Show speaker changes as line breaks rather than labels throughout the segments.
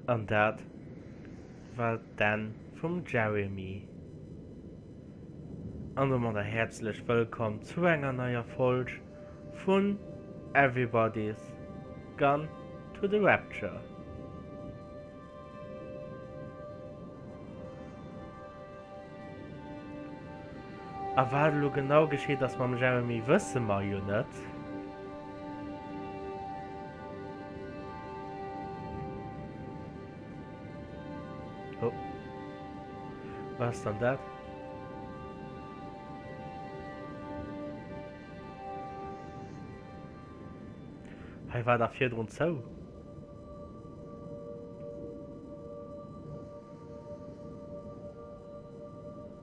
An dat war d'Enn vum Jeremy. An domadder häerzlech wëllkomm zu enger neier Folg vun Everybody's Gone to the Rapture. A wat elo genau geschitt ass mam Jeremy wësse mer jo net. Oh. Wat ass dann dat? Hei war dach virdrun zou.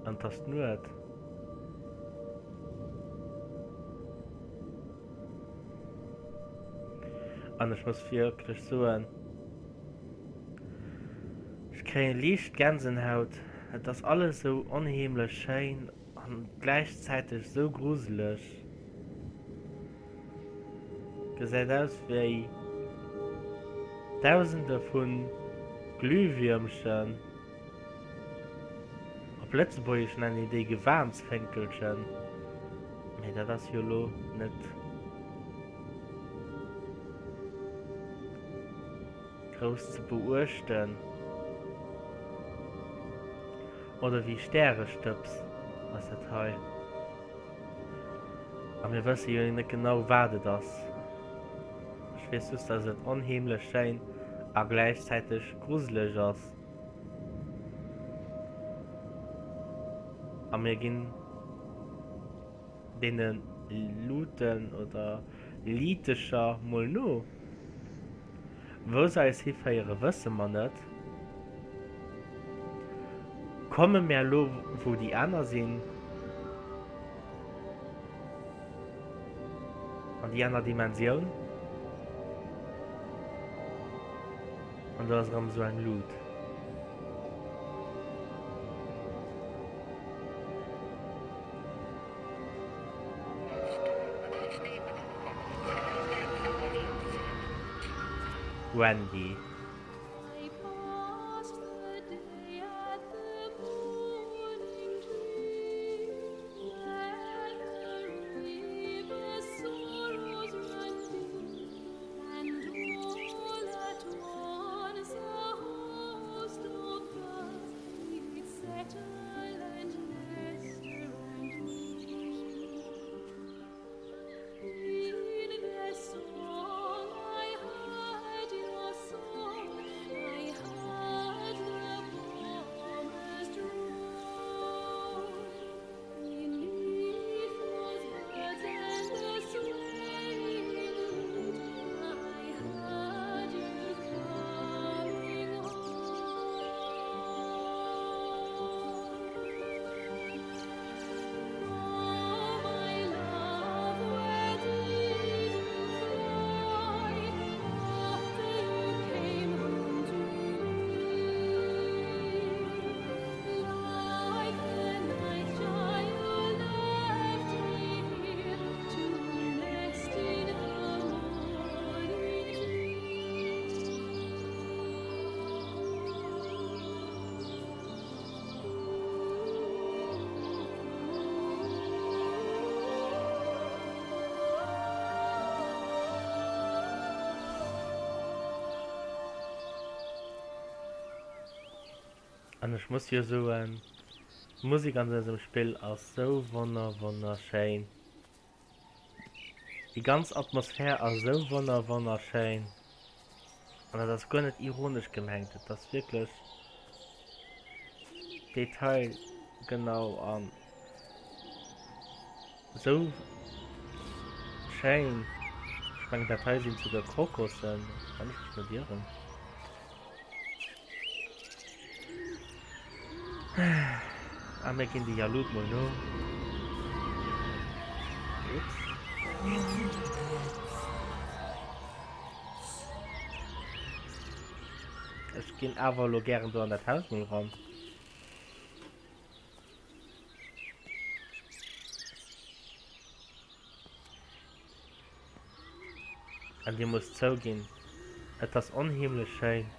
An 't ass d'Nuet. An ech muss wierklech soen, ech kréien liicht Gänsenhaut. Et ass alles sou onheemlech schéin an gläichzäiteg sou gruseleg. Gesäit aus wéi dausende vu Glühwiermchen. Op Lëtzebuergesch nennen een déi Gewaansfénkelchen, mee dat ass jo lo net grouss ze beuechten. Oder wéi Stärestëbs ass dat hei. A mir wësse jo net genau wat et ass. Ech weess just dass et onheemlech schéin a gläichzäiteg gruseleg ass. A mir ginn deene Luuten oder Liitecher mol no. Wou se eis hiféiere wësse mer net. Komme mär elo wou déi aner sinn? An déi aner Dimensioun? An do ass erëm esou eng Lut. Wendy. An ech muss jo soen, d'Musek an dësem Spill ass sou wonner wonnerschéin. Déi ganz Atmosphär ass sou wonner wonnerschéin. An dat ass guer net ironesch gemengt, et ass wierklech detailgenau an sou schéin. Ech mengen dat hei sinn souguer Krokussen, wann ech mech net ieren. A mir ginn déi Jalut mol no. Ups. Ech ginn awer elo gären do an dat Haus mol ran. An dir musst zouginn, et ass onheemlech schéin.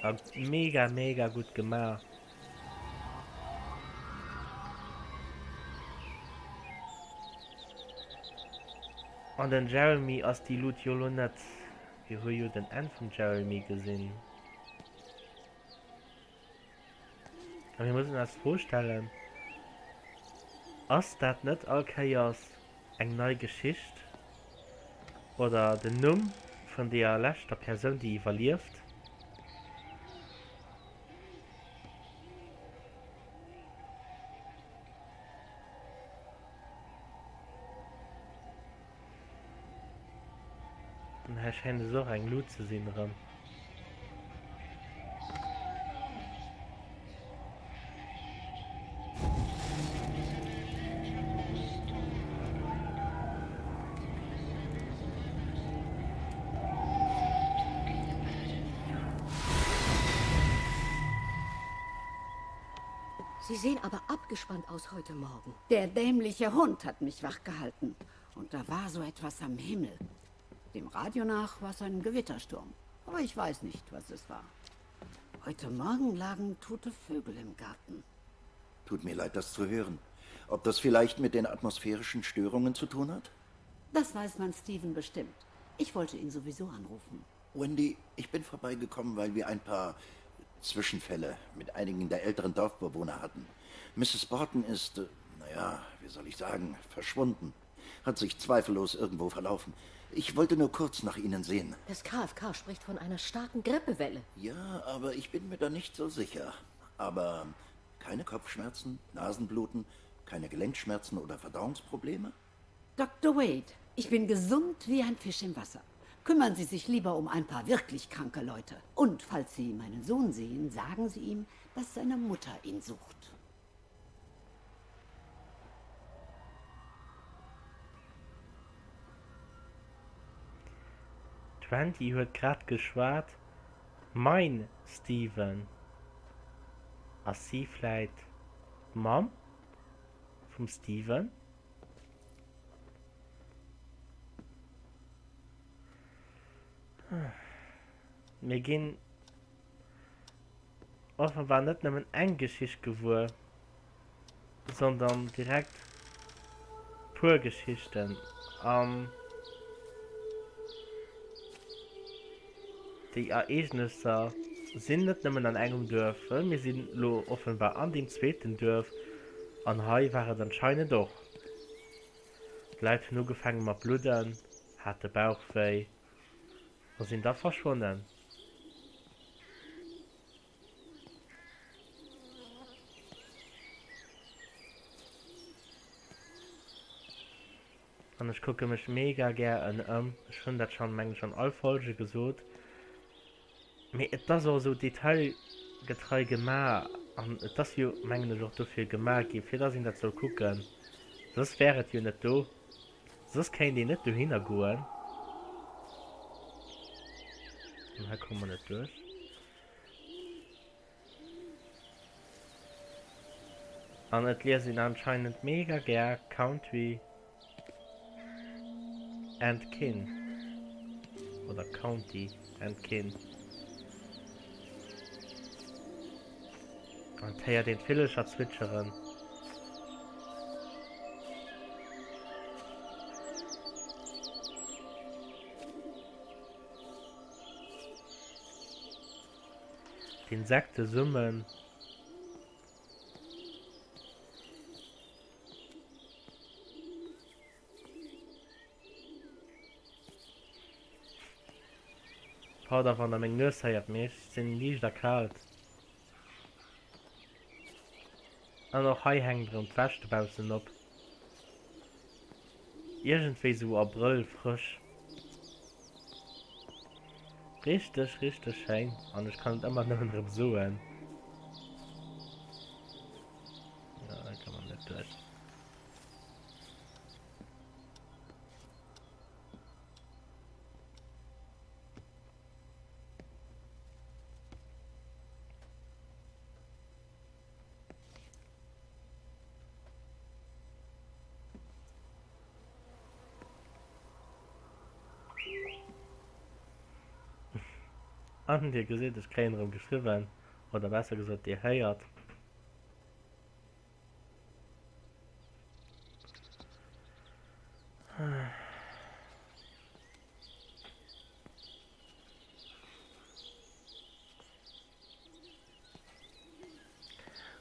A mega mega gutt gemaach. An den Jeremy ass déi Luut jo lo net. Mir hu jo den Enn vum Jeremy gesinn. A mir mussen eis d'Fro stellen, Ass dat net all Kéiers eng nei Geschicht oder den Numm vun deeër leschter Persoun, déi iwwerlieft? An hei schéint es och eng Lut ze sinn erëm.
Sie sehen aber abgespannt aus heute Morgen.
Der dämliche Hund hat mich wachgehalten. Und da war so etwas am Himmel. Dem Radio nach war es ein Gewittersturm. Aber ich weiß nicht, was es war. Heute Morgen lagen tote Vögel im Garten.
Tut mir leid, das zu hören. Ob das vielleicht mit den atmosphärischen Störungen zu tun hat?
Das weiß man Steven bestimmt. Ich wollte ihn sowieso anrufen.
Wendy, ich bin vorbeigekommen, weil wir ein paar Zwischenfälle mit einigen der älteren Dorfbewohner hatten. Mrs. Barton ist, äh, naja, wie soll ich sagen, verschwunden. Hat sich zweifellos irgendwo verlaufen. Ich wollte nur kurz nach Ihnen sehen.
Das KFK spricht von einer starken Grippewelle.
Ja, aber ich bin mir da nicht so sicher. Aber keine Kopfschmerzen, Nasenbluten, keine Gelenkschmerzen oder Verdauungsprobleme?
Dr. Wade, ich bin gesund wie ein Fisch im Wasser. Kümmern Sie sich lieber um ein paar wirklich kranke Leute. Und falls Sie meinen Sohn sehen, sagen Sie ihm, dass seine Mutter ihn sucht.
D'Wendy huet grad geschwat, Mein Steven. Ass si vläit d'Mamm vum Steven? Mir ginn offenbar net nëmmen eng Geschicht gewuer, sondern direkt puer Geschichten an déi Ereegnesser sinn net nëmmen an engem Duerf, well mir sinn elo offenbar an deem zweeten Duerf an hei war et anscheinend och. D'Leit hunn ugefaange mat bludden, hate Bauchwéi a sinn da verschwonnen. An ech kucke mech mega gär en ëm. Ech hunn dat schonn, mengen ech, an all Folge gesot. Mee et ass och esou detailgetrei gemaach an et ass jo, mengen ech, och dofir gemaach gi fir dass een dat soll kucken. Soss wär et jo net do. Soss kéint een net dohinner goen. An hei komme mer net duerch. An et liest een anscheinend mega gär Country and Kin. Oder County and Kin. An et héiert een d'Villercher zwitscheren. D'Insekte summen. Pardon wann der meng Nues héiert, mee ech sinn liicht erkaalt. An och hei hänkt erëm d'Wäsch dobaussen op. Iergendwéi sou Abrëll frësch. Richteg richteg schéin an ech kann et ëmmer nëmmen erëm soen. Ja, da kann man net duerch. An dir gesitt, ech kréien erëm geschriwwen, oder besser gesot, dir héiert.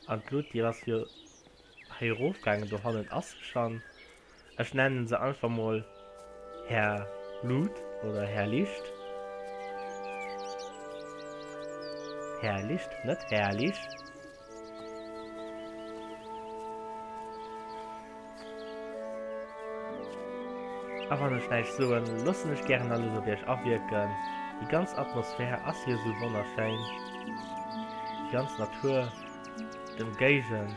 An d'Lut, déi ass jo hei erofgaangen, dohannen ass se schon. Ech nennen se einfach mol Här Lut oder Här Licht. Här Licht, net Här Lich. A wann ech näischt soen, loossen ech gären alles op iech awierken. Déi ganz Atmosphär ass jo esou wonnerschéin, déi ganz Natur, d'Emgéigend.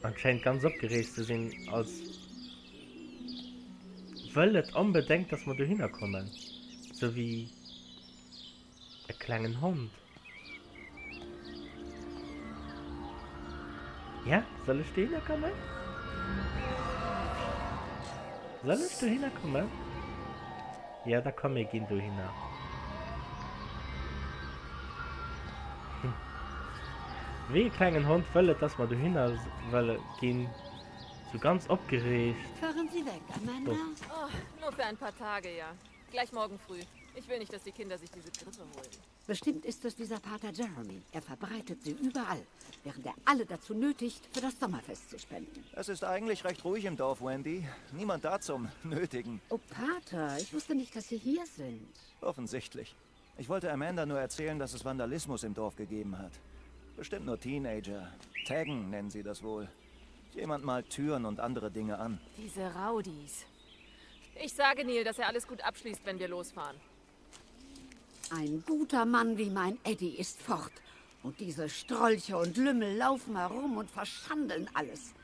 An schéint ganz opgereegt ze sinn, als wëll et onbedéngt, dass mer dohinner kommen, sou wéi. E klengen Hond. Ja, soll ech dohinner kommen? Soll ech dohinner kommen? Ja, da komm, mir ginn dohinner. Hm. Wéi e klengen Hond wëll et, dass mer dohinner wëlle ginn. Sou ganz opgereegt.
Fahren Sie weg, Amanda?
Oh, nur für ein paar Tage, ja. Gleich morgen früh. Ich will nicht, dass die Kinder sich diese Grippe holen.
Bestimmt ist es dieser Pater Jeremy. Er verbreitet sie überall, während er alle dazu nötigt, für das Sommerfest zu spenden.
Es ist eigentlich recht ruhig im Dorf, Wendy. Niemand da zum Nötigen.
Oh, Pater, ich wusste nicht, dass Sie hier sind.
Offensichtlich. Ich wollte Amanda nur erzählen, dass es Vandalismus im Dorf gegeben hat. Bestimmt nur Teenager. Taggen nennen sie das wohl. Jemand malt Türen und andere Dinge an.
Diese Rowdies. Ich sage Neil, dass er alles gut abschließt, wenn wir losfahren.
Ein guter Mann wie mein Eddie ist fort. Und diese Strolche und Lümmel laufen herum und verschandeln alles.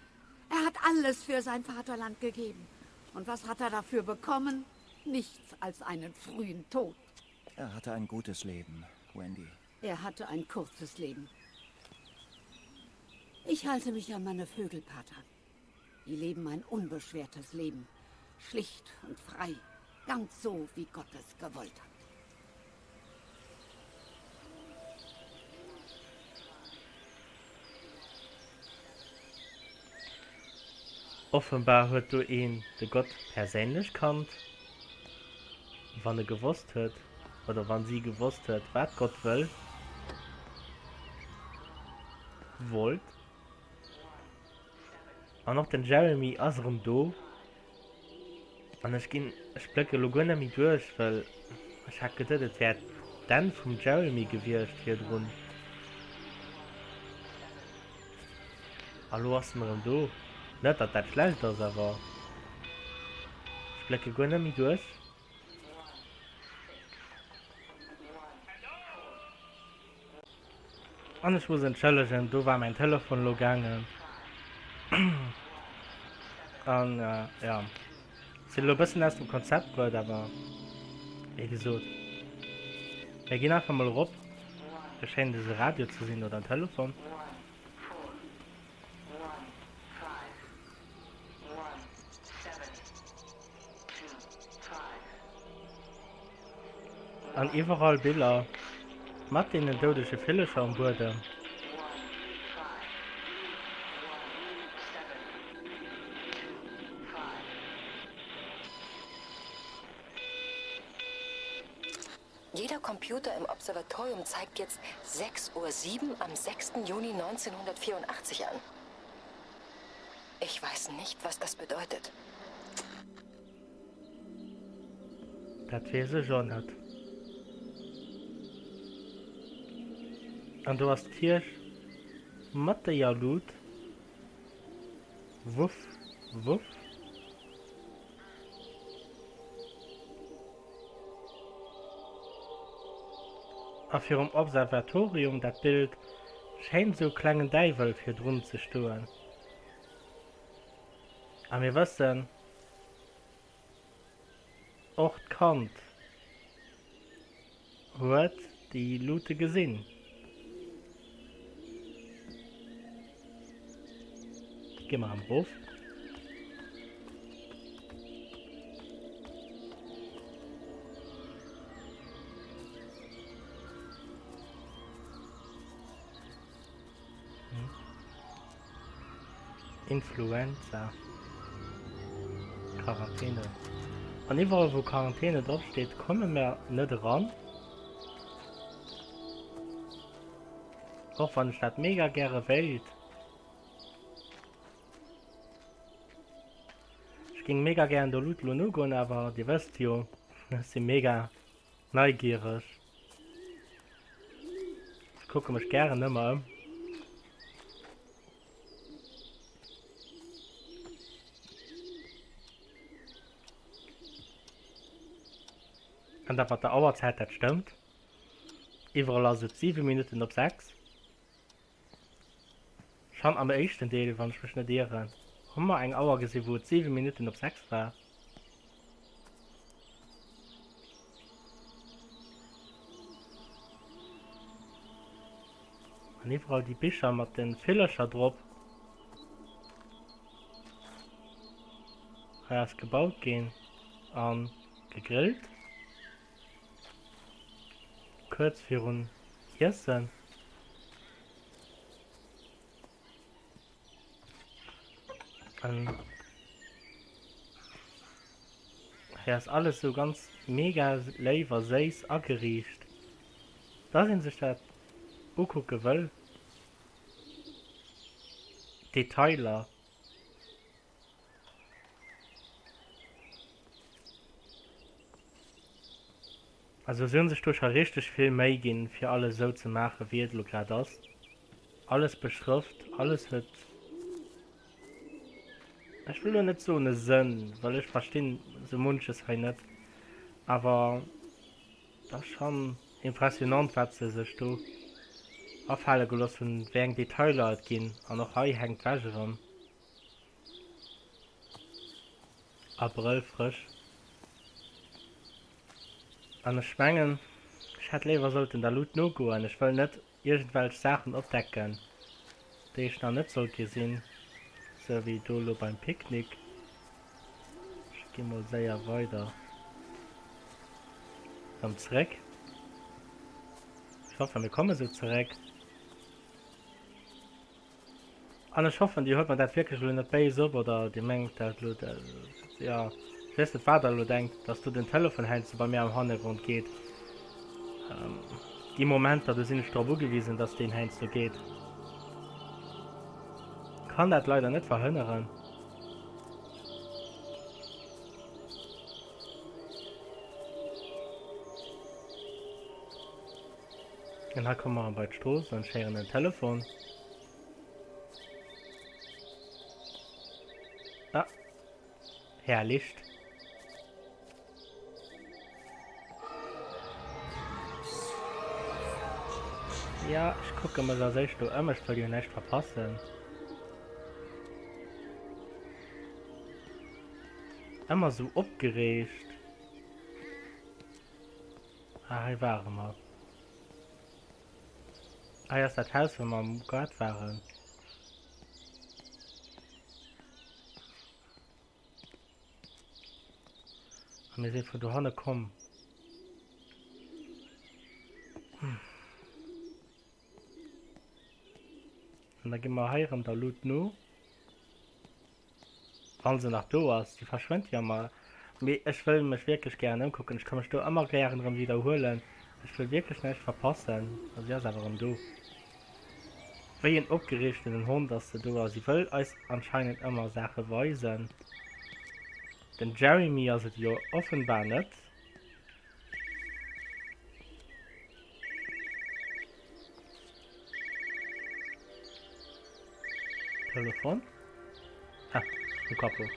Er hat alles für sein Vaterland gegeben. Und was hat er dafür bekommen? Nichts als einen frühen Tod.
Er hatte ein gutes Leben, Wendy.
Er hatte ein kurzes Leben. Ich halte mich an meine Vögel, Pater. Die leben ein unbeschwertes Leben, schlicht und frei, ganz so, wie Gott es gewollt hat.
Offenbar huet do een de Gott perséinlech kannt, wann e gewosst huet, oder wann si gewosst huet, wat Gott wëll, wollt. An och den Jeremy ass erëm do. An ech ginn, ech blécke lo guer net méi duerch, well ech hat geduet, et wär d'Enn vum Jeremy gewiescht virdrun. A lo ass en erëm do. Net datt dat schlecht ass, awer ech blécke guer net méi duerch. An ech muss entschëllegen, do war mäin Telefon elo gaangen. An jo, sinn elo e bëssen aus dem Konzept bruet, awer wéi gesot, mir ginn einfach mol erop. Do schéint es e Radio ze sinn oder en Telefon. An iwwerall Biller mat deenen doudege Villecher um Buedem.
Jeder Computer im Observatorium zeigt jetzt 6.07 Uhr am 6. Juni 1984 an. Ich weiß nicht, was das bedeutet.
Dat weess ech och net. An do ass d'Kierch mat déier Lut. Wuff, wuff. A virum Observatorium, dat Bild schéint esou klengen Däiwel virdrun ze stoen. A mir wëssen, och d'Kand huet déi Lute gesinn. Gi mer erëm erof. Influenza. Quarantäne. An iwwerall wou Quarantäne drop steet, komme mer net eran. Och wann ech dat mega gäre wéilt. Ech géing mega gären der Luut lo nogoen, awer dir wësst jo, ech si mega neigiereg. Ech kucke mech gären ëmmer ëm. An dat mat der Auerzäit, dat stëmmt. Iwwerall ass et 7 Minutten op 6. Schonn am éischten Deel, wann ech mech net ieren, hu mer eng Auer gesi wou et 7 Minutten op 6 war. An iwwerall déi Bicher mat de Villercher drop. Hei ass gebaut ginn a gegrillt. Kuerz virun Iessen. An hei ass alles sou ganz mega léif a séiss ageriicht, dass een sech dat ukucke wëll. Detailer. Also si hunn sech do scho richteg vill Méi ginn, fir alles esou ze maachen, wéi et elo grad ass. Alles beschrëft, alles huet, ech wëll elo net soen e Sënn, well ech verstinn esou munches hei net, awer et ass schonn impressionant, wat se sech do afale gelooss hunn, wéi eng Detailer et ginn. An och hei hänkt d'Wäsch erëm. Abrëll frësch. An ech mengen, ech hätt léiwer sollten der Luut nogoen. Ech wëll net iergendwelch Saachen opdecken, déi ech nach net sollt gesinn, sou wéi do elo beim Picknick. Ech gi mol séier weider erëm zeréck. Ech hoffen, mir komme sou zeréck. An ech hoffen, Dir huelt mer dat wierklech elo net béis op oder Dir mengt dat elo, jo, ech weess net, wat Der elo denkt, dass do den Telefon heiansdo bei mir am Hannergrond geet. Gi Momenter, do sinn ech drop ugewisen, dass deen heiansdo geet. Kann dat leider net verhënneren. An hei komme mer bei d'Strooss an ech héieren en Telefon. Ah. Herrlicht. Ja, ech kucke mech als éischt do ëm, ech wëll jo näischt verpassen. Ëmmer sou opgereegt. Ah, hei ware mer. Hei ass dat Haus, wou mer am Gaart waren. A mir si vun dohanne komm. Hm. An da gi mer hei erëm der Lut no. Wann se nach do ass, déi verschwënnt jo ëmmer. Mee ech wëll mech wierklech gären ëmkucken. Ech ka mech do ëmmer gären erëm widderhuelen. Ech wëll wierklech näischt verpassen. A si ass awer erëm do. Wéi en opgereegtenen Hond ass se do a si wëll eis anscheinend ëmmer Saache weisen. Den Jeremy ass et jo offenbar net. Telefon? Ah, um Capot.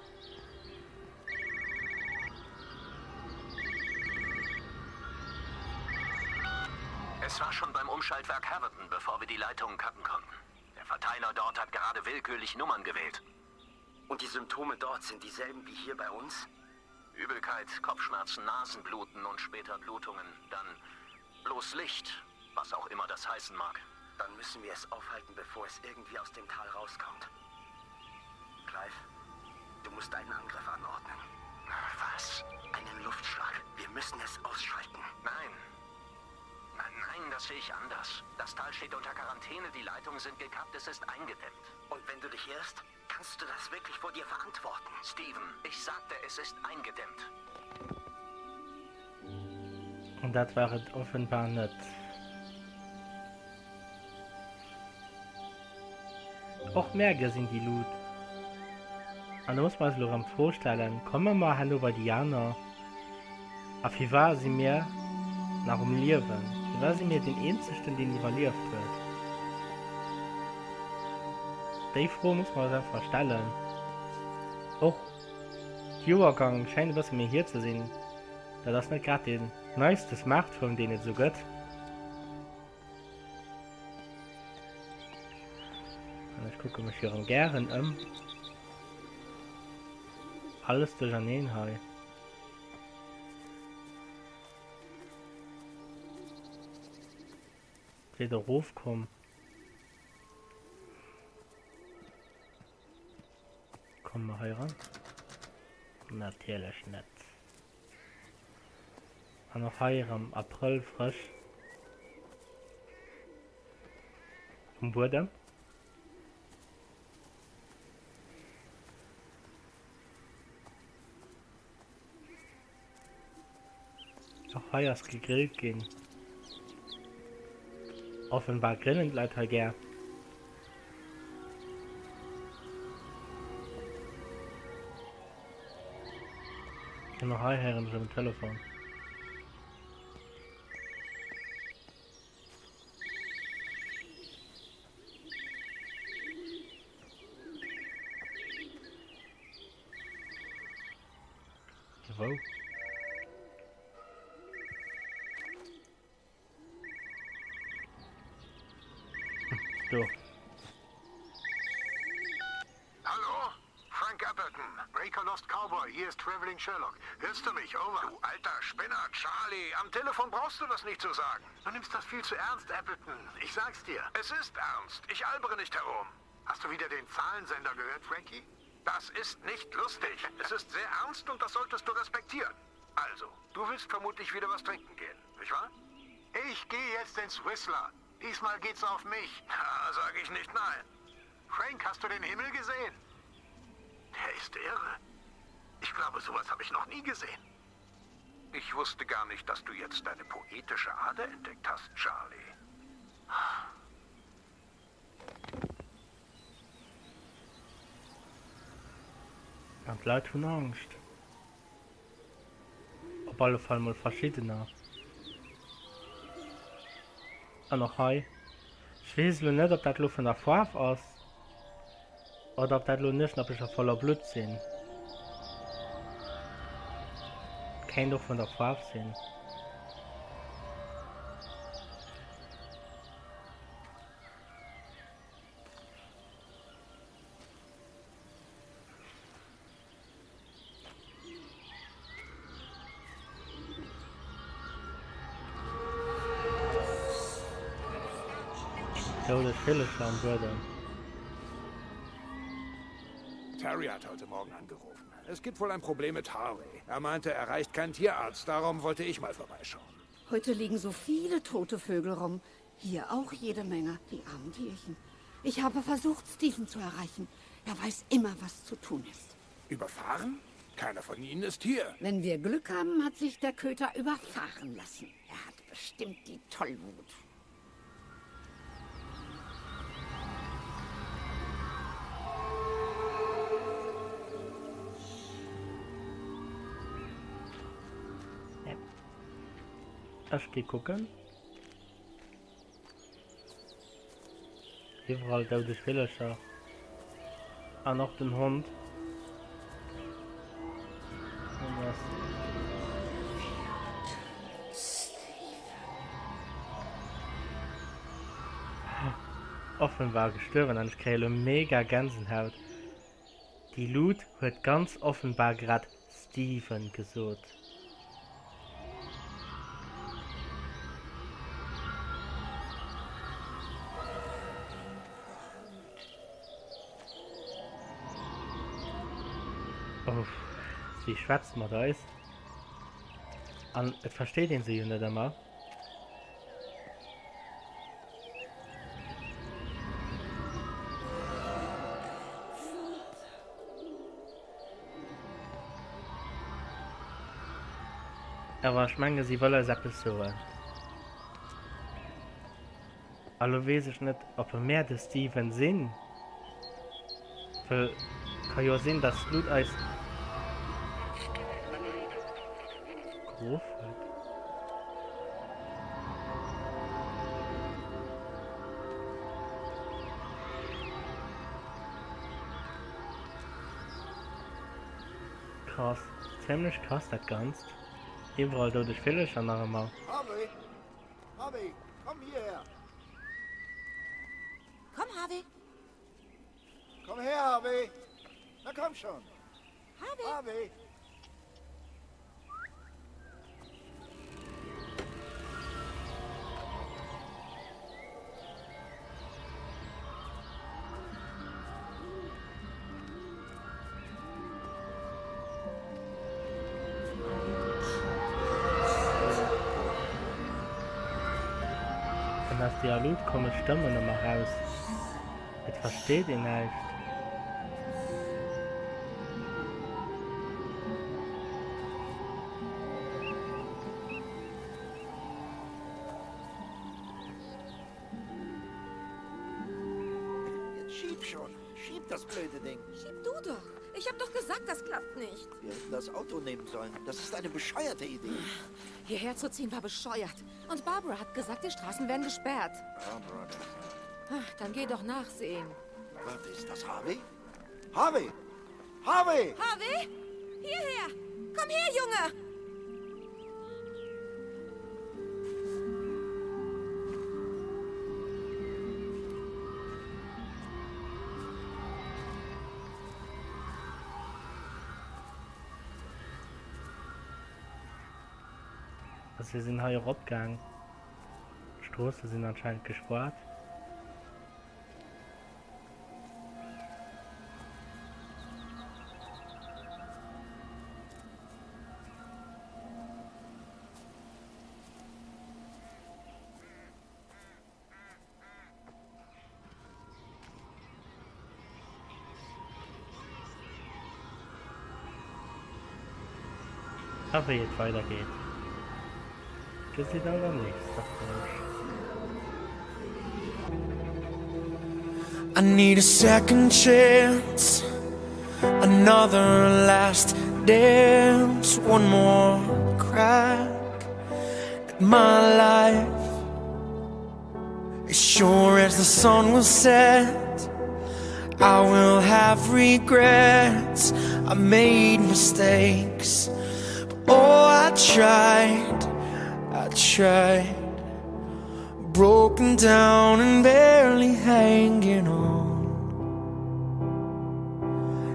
Es war schon beim Umschaltwerk Haverton, bevor wir die Leitungen kappen konnten. Der Verteiler dort hat gerade willkürlich Nummern gewählt.
Und die Symptome dort sind dieselben wie hier bei uns?
Übelkeit, Kopfschmerzen, Nasenbluten und später Blutungen. Dann bloß Licht, was auch immer das heißen mag.
Dann müssen wir es aufhalten, bevor es irgendwie aus dem Tal rauskommt. Clive, du musst einen Angriff anordnen.
Was?
Einen Luftschlag. Wir müssen es ausschalten.
Nein. Nein, nein, das sehe ich anders. Das Tal steht unter Quarantäne, die Leitungen sind gekappt, es ist eingedämmt.
Und wenn du dich irrst? Kannst du das wirklich vor dir verantworten?
Steven, ich sagte, es ist eingedämmt.
An dat war et offenbar net. Och mär gesinn déi Lut. An do muss mer eis elo erëm d'Fro stellen, Komme mer herno bei déi aner? A firwar si mir nach um Liewen? Firwar si mir deen eenzegten, deen iwwerlieft huet? Déi Fro muss mer eis einfach stellen. Och Joergang schéint e bësse méi hier ze sinn. Dat ass net grad deen neiste Smartphone, deen et esou gëtt. An ech kucke mech jo erëm gären ëm. Alles duercherneen hei. Wieder erofkomm. Komme mer hei ran? Natierlech net. An och hei erëm Abrëll frësch um Buedem. Och hei ass gegrillt ginn. Offenbar grillen d'Leit hei gär. An och hei héieren ech en Telefon. Wou? Do.
Hallo? Frank Appleton, Breaker Lost Cowboy, hier ist Traveling Sherlock. Hörst du mich? Over. Du alter Spinner, Charlie. Am Telefon brauchst du das nicht zu sagen. Du nimmst das viel zu ernst, Appleton. Ich sag's dir. Es ist ernst. Ich albere nicht herum. Hast du wieder den Zahlensender gehört, Frankie? Das ist nicht lustig. Es ist sehr ernst und das solltest du respektieren. Also, du willst vermutlich wieder was trinken gehen, nicht wahr? Ich gehe jetzt ins Whistler. Diesmal geht's auf mich. Da sage ich nicht nein. Frank, hast du den Himmel gesehen? Der ist irre. Ich glaube, sowas habe ich noch nie gesehen. Ich wusste gar nicht, dass du jetzt deine poetische Ader entdeckt hast, Charlie.
An d'Leit hunn Angscht. Op alle Fall mol verschiddener. An och hei. Ech weess elo net, ob dat elo vun der Faarf ass oder ob dat elo Nueschnappecher voller Blutt sinn. Kéint och vun der Faarf sinn. Doudeg Villecher am Buedem.
Terry hat heute Morgen angerufen. Es gibt wohl ein Problem mit Harvey. Er meinte, er erreicht keinen Tierarzt. Darum wollte ich mal vorbeischauen.
Heute liegen so viele tote Vögel rum. Hier auch jede Menge, die armen Tierchen. Ich habe versucht, Stephen zu erreichen. Er weiß immer, was zu tun ist.
Überfahren? Keiner von ihnen ist hier.
Wenn wir Glück haben, hat sich der Köter überfahren lassen. Er hat bestimmt die Tollwut.
Ech gi kucken. Iwwerall doudeg Villercher. An och den Hond. Hond ass. Offenbar gestuerwen an ech kréie lo mega Gänsenhaut. Déi Lut huet ganz offenbar grad Steven gesot. Uff, si schwätzt mat eis an et versteet een se jo net ëmmer. Awer ech menge si wëll eis eppes soen. A lo weess ech net op mär de Steven sinn, wëll ka jo sinn dass d'Lut eis geruff huet. Krass, zimmlech krass dat Ganzt. Iwwerall doudeg Villercher nach ëmmer.
Harvey! Harvey, komm hierher!
Komm, Harvey!
Komm her, Harvey! Na komm schon!
Harvey!
Harvey!
An aus deeër Lut komme Stëmmen ëmmer raus, et versteet een näischt.
Jetzt schieb schon, schieb das blöde Ding.
Schieb du doch. Ich hab doch gesagt, das klappt nicht.
Wir hätten das Auto nehmen sollen. Das ist eine bescheuerte Idee.
Hierher zu ziehen war bescheuert. Und Barbara hat gesagt, die Straßen werden gesperrt.
Barbara.
Ach, dann geh doch nachsehen.
Warte, ist das Harvey? Harvey! Harvey!
Harvey! Hierher! Komm her, Junge!
Also wir sinn hei eropgaang. D'Stroosse sinn anscheinend gespaart. A wéi et weider geet, gesitt der an der nächster Folg.
I need a second chance, another last dance, one more crack at my life. As sure as the sun will set, I will have regrets. I made mistakes, but oh, I tried, I tried. Broken down and barely hanging on.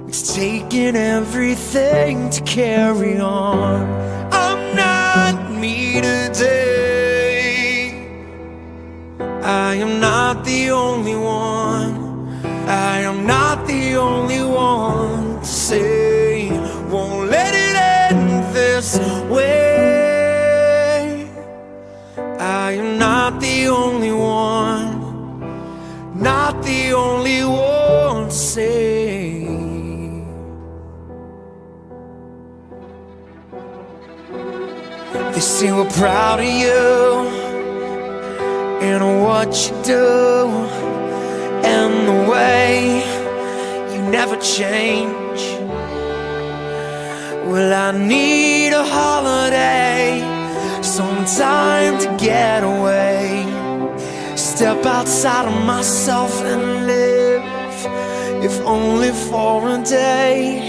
It's taken everything to carry on. I'm not me today. I am not the only one. I am not the only one to say won't let it end this way. I am not the only one. Not the only one to say. They say we're proud of you and what you do and the way you never change. Well, I need a holiday, some time to get away. Step outside of myself and live, if only for a day.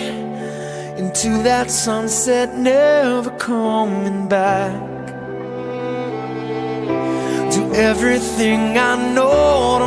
Into that sunset, never coming back. Do everything I know to.